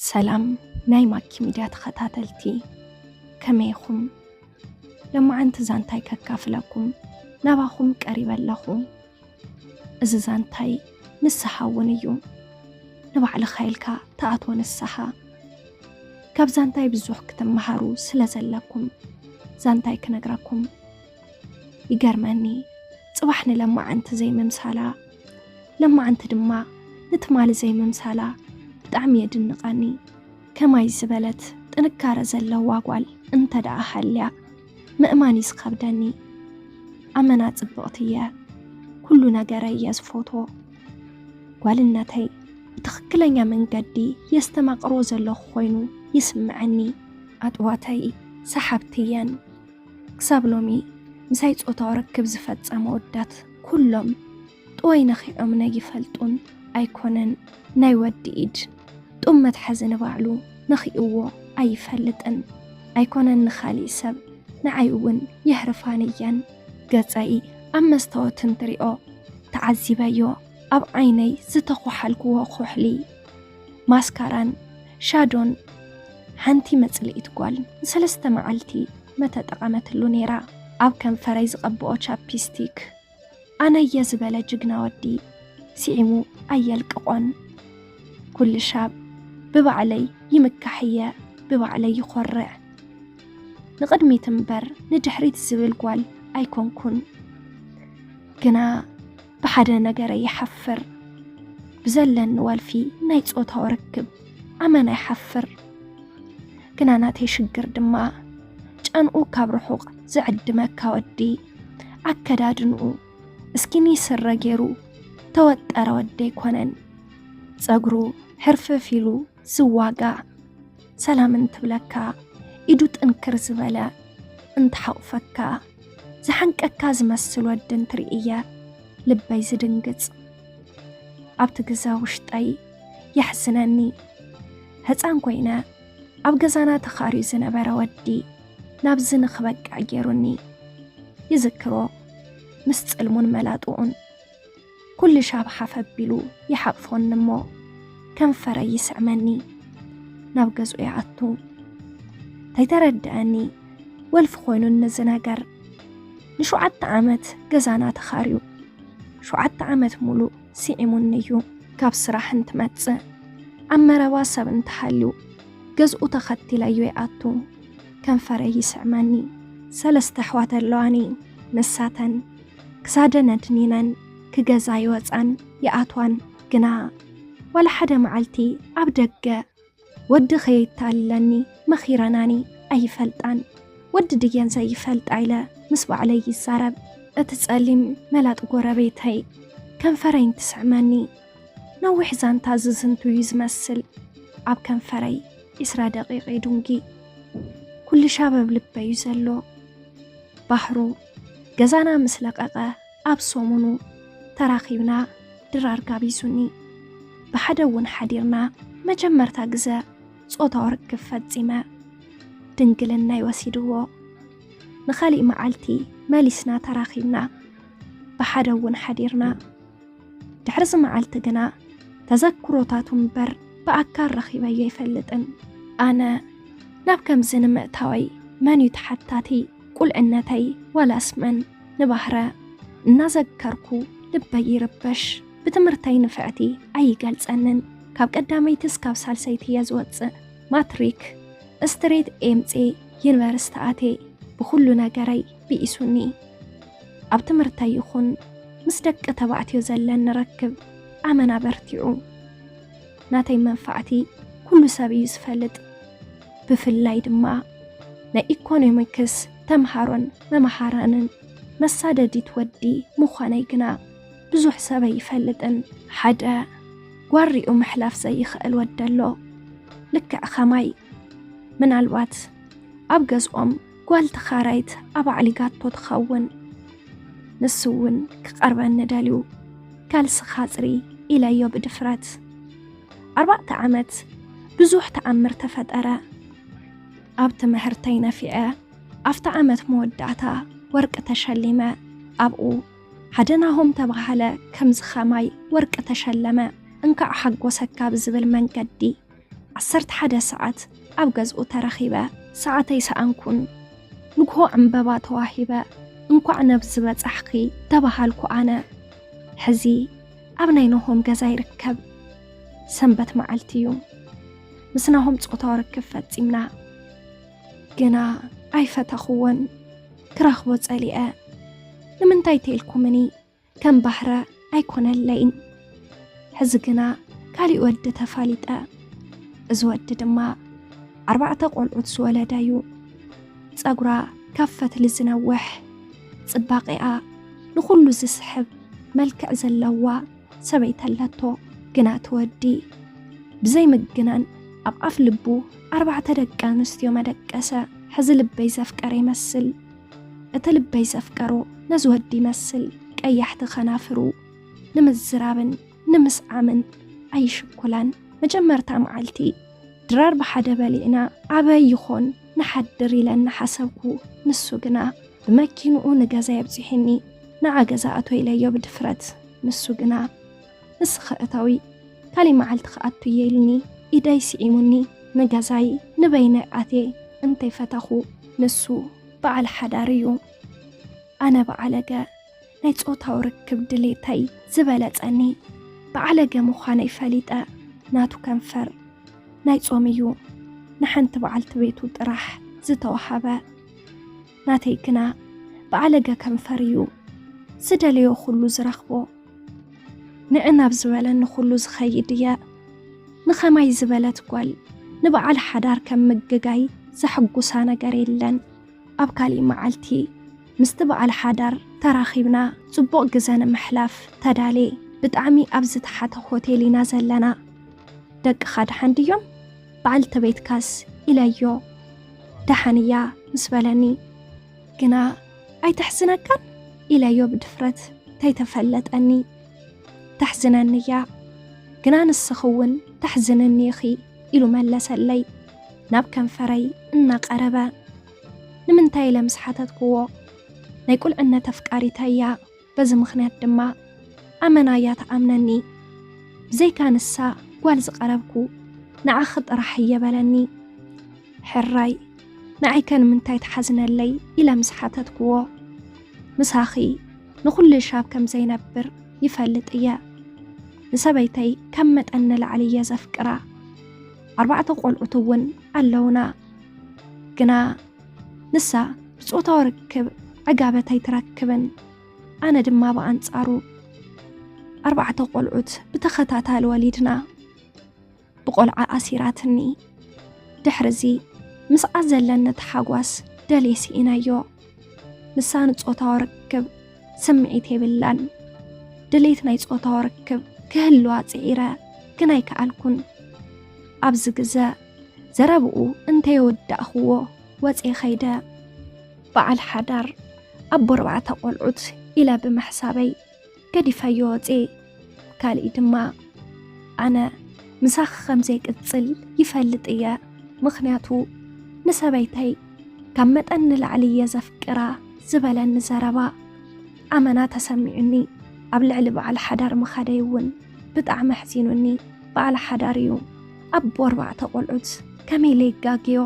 ሰላም ናይ ማኪ ሚድያ ተኸታተልቲ፣ ከመይ ኢኹም? ለማዓንቲ ዛንታይ ከካፍለኩም ናባኹም ቀሪበ ኣለኹ። እዚ ዛንታይ ንስሓ እውን እዩ። ንባዕልኻ ኢልካ ትኣትዎ ንስሓ። ካብ ዛንታይ ብዙሕ ክትመሃሩ ስለ ዘለኩም ዛንታይ ክነግረኩም። ይገርመኒ፣ ጽባሕ ንለማዓንቲ ዘይምምሳላ፣ ለማዓንቲ ድማ ንትማሊ ዘይምምሳላ ብጣዕሚ የድንቐኒ። ከማይ ዝበለት ጥንካረ ዘለዋ ጓል እንተ ደኣ ሃልያ ምእማን እዩ ዝኸብደኒ። ኣመና ጽብቕቲ እየ፣ ኩሉ ነገረይ እየ ዝፈትዎ። ጓልነተይ ብትኽክለኛ መንገዲ የስተማቕሮ ዘለኹ ኮይኑ ይስምዐኒ። ኣጥዋተይ ሰሓብቲ እየን። ክሳብ ሎሚ ምሳይ ጾታዊ ርክብ ዝፈጸሙ ኣወዳት ኩሎም ጥወይ ነኺዖምኒ ኣይፈልጡን። ኣይኮነን ናይ ወዲ ኢድ ጡብ መትሓዚ ንባዕሉ ነኺእዎ ኣይፈልጥን። ኣይኮነን ንኻሊእ ሰብ፣ ንዓይ እውን የህርፋኒ እየን። ገጸይ ኣብ መስታወት እንትሪኦ ተዓዚበዮ፣ ኣብ ዓይነይ ዝተኳሓልክዎ ኩሕሊ፣ ማስካራን ሻዶን። ሓንቲ መጽልኢት ጓል ንሰለስተ መዓልቲ መተጠቐመትሉ ነይራ። ኣብ ከንፈረይ ዝቐብኦ ቻፕስቲክ ኣነየ ዝበለ ጅግና ወዲ ስዒሙ ኣየልቅቖን። ኩሉ ሻብ ብባዕለይ ይምካሕ እየ፣ ብባዕለይ ይኾርዕ። ንቕድሚት እምበር ንድሕሪት ዝብል ጓል ኣይኮንኩን። ግና ብሓደ ነገረ ይሓፍር። ብዘለኒ ወልፊ ናይ ጾታዊ ርክብ ኣመና ይሓፍር። ግና ናተይ ሽግር ድማ ጨንኡ ካብ ርሑቕ ዝዕድመካ ወዲ፣ ኣከዳድንኡ እስኪኒ ስረ ገይሩ ተወጠረ ወዲ ኣይኮነን። ጸጉሩ ሕርፍፍ ኢሉ ዝዋጋእ፣ ሰላም እንትብለካ ኢዱ ጥንክር ዝበለ እንትሓቑፈካ ዝሓንቀካ ዝመስል ወዲ እንትርኢ እየ ልበይ ዝድንግጽ። ኣብቲ ግዘ ውሽጠይ የሕዝነኒ። ህፃን ኮይነ ኣብ ገዛና ተኻርዩ ዝነበረ ወዲ ናብዚ ንኽበቅዕ ገይሩኒ። ይዝክሮ ምስ ጽልሙን መላጥኡን። ኩሉ ሻብ ሓፍ ኣቢሉ ይሓቕፎኒ እሞ ከንፈረይ ይስዕመኒ። ናብ ገዝኡ ይኣቱ። ተይተረድኣኒ ወልፊ ኮይኑኒ እዚ ነገር። ንሸውዓተ ዓመት ገዛና ተኻርዩ። ሸውዓተ ዓመት ሙሉእ ስዒሙኒ እዩ። ካብ ስራሕ እንትመጽእ ኣብ መረባ ሰብ እንተሃልዩ ገዝኡ ተኸቲለዮ ይኣቱ። ከንፈረይ ይስዕመኒ። ሰለስተ ኣሕዋት ኣለዋኒ። ንሳተን ክሳደን ኣድኒነን ክገዛ ይወጻን ይኣትዋን። ግና ዋላ ሓደ መዓልቲ ኣብ ደገ ወዲ ከየታልለኒ መኺረናኒ ኣይፈልጣን። ወዲ ድየን ዘይፈልጣ ኢለ ምስ ባዕለይ ይዛረብ። እቲ ጸሊም መላጥ ጎረቤተይ ከንፈረይ እንትስዕመኒ ነዊሕ ዛንታ ዝዝንቱ እዩ ዝመስል። ኣብ ከንፈረይ ዒስራ ደቂቕ ይዱንጊ። ኩሉ ሻብ ኣብ ልበይ እዩ ዘሎ። ባህሩ ገዛና ምስ ለቐቐ ኣብ ሰሙኑ ተራኺብና ድራር ጋቢዙኒ። ብሓደ እውን ሓዲርና መጀመርታ ግዘ ጾታዊ ርክብ ፈጺመ። ድንግልናይ ወሲድዎ። ንኻሊእ መዓልቲ መሊስና ተራኺብና ብሓደ እውን ሓዲርና። ድሕሪ እዚ መዓልቲ ግና ተዘክሮታቱ እምበር ብኣካል ረኺበዮ ኣይፈልጥን። ኣነ ናብ ከምዚ ንምእታወይ መን እዩ ተሓታቲ? ቁልዕነተይ ዋላስ መን? ንባህረ እናዘከርኩ ልበይ ይርበሽ። ብትምህርተይ ንፍዕቲ ኣይገልጸንን። ካብ ቀዳመይቲ እስካብ ሳልሰይቲ እየ ዝወጽእ። ማትሪክ ስትሬት ኤምጼ ዩኒቨርሲቲ ኣትየ። ብኹሉ ነገረይ ብኢሱኒ። ኣብ ትምህርተይ ይኹን ምስ ደቂ ተባዕትዮ ዘለኒ ርክብ ኣመና በርቲዑ። ናተይ መንፋዕቲ ኩሉ ሰብ እዩ ዝፈልጥ። ብፍላይ ድማ ናይ ኢኮኖሚክስ ተምሃሮን መምሃራንን መሳደዲት ወዲ ምዃነይ ግና ብዙሕ ሰብ ኣይፈልጥን። ሓደ ጓሪኡ ምሕላፍ ዘይኽእል ወዲ ኣሎ። ልክዕ ኸማይ። ምናልባት ኣብ ገዝኦም ጓል ተኻራይት ኣብ ኣዕሊጋቶ ትኸውን። ንሱ እውን ክቐርበኒ ደልዩ ካልሲ ኻጽሪ ኢለዮ ብድፍረት። ኣርባዕተ ዓመት ብዙሕ ተኣምር ተፈጠረ። ኣብ ትምህርተይ ነፊዐ ኣብቲ ዓመት መወዳእታ ወርቂ ተሸሊመ። ኣብኡ ሓደ ናሆም ተባሃለ ከምዚ ኸማይ ወርቂ ተሸለመ። እንካዕ ሓጎሰካ ብዝብል መንገዲ ዓሰርተ ሓደ ሰዓት ኣብ ገዝኡ ተረኺበ። ሰዓተይ ሰኣንኩን። ንግሆ ዕምበባ ተዋሂበ። እንኳዕ ነብዚ በጻሕኺ ተባሃልኩ ኣነ። ሕዚ ኣብ ናይ ናሆም ገዛ ይርከብ። ሰንበት መዓልቲ እዩ። ምስ ናሆም ጾታዊ ርክብ ፈጺምና። ግና ኣይፈተኽዎን። ክረኽቦ ጸሊአ። ንምንታይ ተልኩምኒ? ከም ባህረ ኣይኮነለይን። ሕዚ ግና ካሊእ ወዲ ተፋሊጠ። እዚ ወዲ ድማ ኣርባዕተ ቆልዑት ዝወለደ እዩ። ጸጉራ ካብ ፈትሊ ዝነውሕ፣ ጽባቄኣ ንኹሉ ዝስሕብ መልክዕ ዘለዋ ሰበይቲ ኣለቶ። ግና እቲ ወዲ ብዘይ ምግናን ኣብ ኣፍ ልቡ ኣርባዕተ ደቂ ኣንስትዮ መደቀሰ። ሕዚ ልበይ ዘፍቀረ ይመስል። እቲ ልበይ ዘፍቀሮ ነዚ ወዲ ይመስል። ቀያሕቲ ከናፍሩ ንምዝራብን ንምስዓምን ኣይሽኩላን። መጀመርታ መዓልቲ ድራር ብሓደ በሊዕና ኣበይ ይኾን ንሓድር ኢለ እናሓሰብኩ፣ ንሱ ግና ብመኪንኡ ንገዛ የብጺሑኒ። ንዓ ገዛ እቶ ኢለዮ ብድፍረት። ንሱ ግና ንስኺ እተዊ፣ ካሊእ መዓልቲ ክኣቱ እየ ኢሉኒ። ኢደይ ስዒሙኒ። ንገዛይ ንበይነይ ኣትየ እንተይፈተኹ፣ ንሱ በዓል ሓዳር እዩ። ኣነ በዓለገ ናይ ጾታዊ ርክብ ድሌተይ ዝበለጸኒ በዓለገ ምዃነይ ፈሊጠ፣ ናቱ ከንፈር ናይ ጾም እዩ፣ ንሓንቲ በዓልቲ ቤቱ ጥራሕ ዝተዋሃበ። ናተይ ግና በዓለገ ከንፈር እዩ፣ ዝደለዮ ኩሉ ዝረኽቦ። ንዕናብ ዝበለኒ ኩሉ ዝኸይድ እየ። ንኸማይ ዝበለት ጓል ንበዓል ሓዳር ከም ምግጋይ ዘሐጉሳ ነገር የለን። ኣብ ካሊእ መዓልቲ ምስቲ በዓል ሓዳር ተራኺብና ጽቡቕ ግዘ ንምሕላፍ ተዳሌ። ብጣዕሚ ኣብ ዝተሓተ ሆቴል ኢና ዘለና። ደቅኻ ደሓን ድዮም? በዓልቲ ቤትካስ? ኢለዮ። ደሓን እያ ምስ በለኒ፣ ግና ኣይተሕዝነካን? ኢለዮ ብድፍረት ተይተፈለጠኒ። ተሕዝነኒ እያ፣ ግና ንስኺ እውን ተሕዝንኒ ኢኺ ኢሉ መለሰለይ ናብ ከንፈረይ እናቐረበ። ንምንታይ ኢለ ምስ ሓተትክዎ፣ ናይ ቁልዕነት ኣፍቃሪተይ እያ፣ በዚ ምኽንያት ድማ ኣመና እያ ትኣምነኒ። ብዘይካ ንሳ ጓል ዝቐረብኩ ንዓኺ ጥራሕ እየ በለኒ። ሕራይ ንዓይከ ንምንታይ ትሓዝነለይ ኢለ ምስ ሓተትክዎ፣ ምሳኺ ንኹሉ ሻብ ከም ዘይነብር ይፈልጥ እየ። ንሰበይተይ ካብ መጠን ንላዕሊ እየ ዘፍቅራ። ኣርባዕተ ቆልዑት እውን ኣለውና። ግና ንሳ ብጾታዊ ርክብ ዕጋበት ኣይትረክብን። ኣነ ድማ ብኣንጻሩ ኣርባዕተ ቆልዑት ብተኸታታሊ ወሊድና። ብቆልዓ ኣሲራትኒ። ድሕርዚ ምስኣ ዘለኒ ተሓጓስ ደልየ ስኢነዮ። ንሳ ንጾታዊ ርክብ ስምዒት የብላን። ድሌት ናይ ጾታዊ ርክብ ክህልዋ ጽዒረ፣ ግን ኣይከኣልኩን። ኣብዚ ግዘ ዘረብኡ እንተየወዳእኽዎ ወጽየ ኸይደ። በዓል ሓዳር ኣቦ ኣርባዕተ ቆልዑት ኢለ ብምሕሳበይ ገዲፈዮ ወጽየ። ካልእ ድማ ኣነ ምሳኺ ከም ዘይቅጽል ይፈልጥ እየ። ምኽንያቱ ንሰበይተይ ካብ መጠን ንላዕሊ እየ ዘፍቅራ ዝበለኒ ዘረባ ኣመና ተሰሚዑኒ። ኣብ ልዕሊ በዓል ሓዳር ምኻደይ እውን ብጣዕሚ ኣሕዚኑኒ። በዓል ሓዳር እዩ፣ ኣቦ ኣርባዕተ ቆልዑት፣ ከመይ ኢለ ይጋግዮ?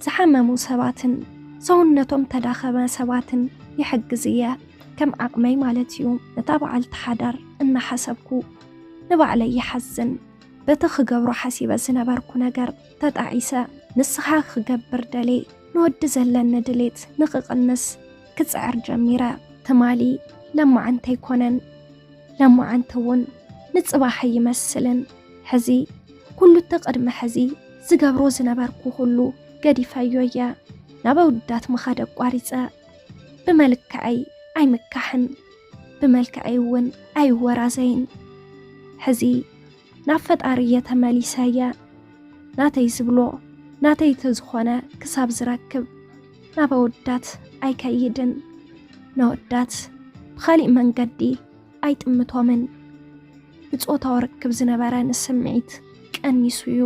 ዝሓመሙ ሰባትን ሰውነቶም ተዳኸመ ሰባትን ይሕግዝ እየ፣ ከም ዓቕመይ ማለት እዩ። ነታ በዓልቲ ሓዳር እናሓሰብኩ ንባዕለይ ይሓዝን። በቲ ክገብሮ ሓሲበ ዝነበርኩ ነገር ተጣዒሰ። ንስኻ ክገብር ደልየ፣ ንወዲ ዘለኒ ድሌት ንኽቕንስ ክጽዕር ጀሚረ። ትማሊ ለማዓንቲ ኣይኮነን፣ ለማዓንቲ እውን ንጽባሕ ኣይመስልን። ሕዚ ኩሉ እቲ ቅድሚ ሕዚ ዝገብሮ ዝነበርኩ ኩሉ ገዲፈዮ እየ። ናብ ኣወዳት ምኻድ ኣቋሪጸ። ብመልክዐይ ኣይምካሕን፣ ብመልክዐይ እውን ኣይወራዘይን። ሕዚ ናብ ፈጣሪ እየ ተመሊሰ እየ። ናተይ ዝብሎ ናተይ ተዝኾነ ክሳብ ዝረክብ ናብ ኣወዳት ኣይከይድን። ነወዳት ብኻሊእ መንገዲ ኣይጥምቶምን። ብጾታዊ ርክብ ዝነበረኒ ስምዒት ቀኒሱ እዩ።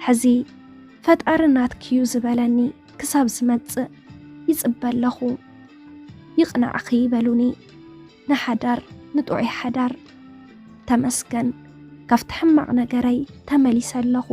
ሕዚ ፈጣሪ ናትኪ እዩ ዝበለኒ ክሳብ ዝመጽእ ይጽበ ኣለኹ። ይቕናዕኺ ይበሉኒ። ንሓዳር፣ ንጥዑይ ሓዳር። ተመስገን። ካብቲ ሕማቕ ነገረይ ተመሊሰ ኣለኹ።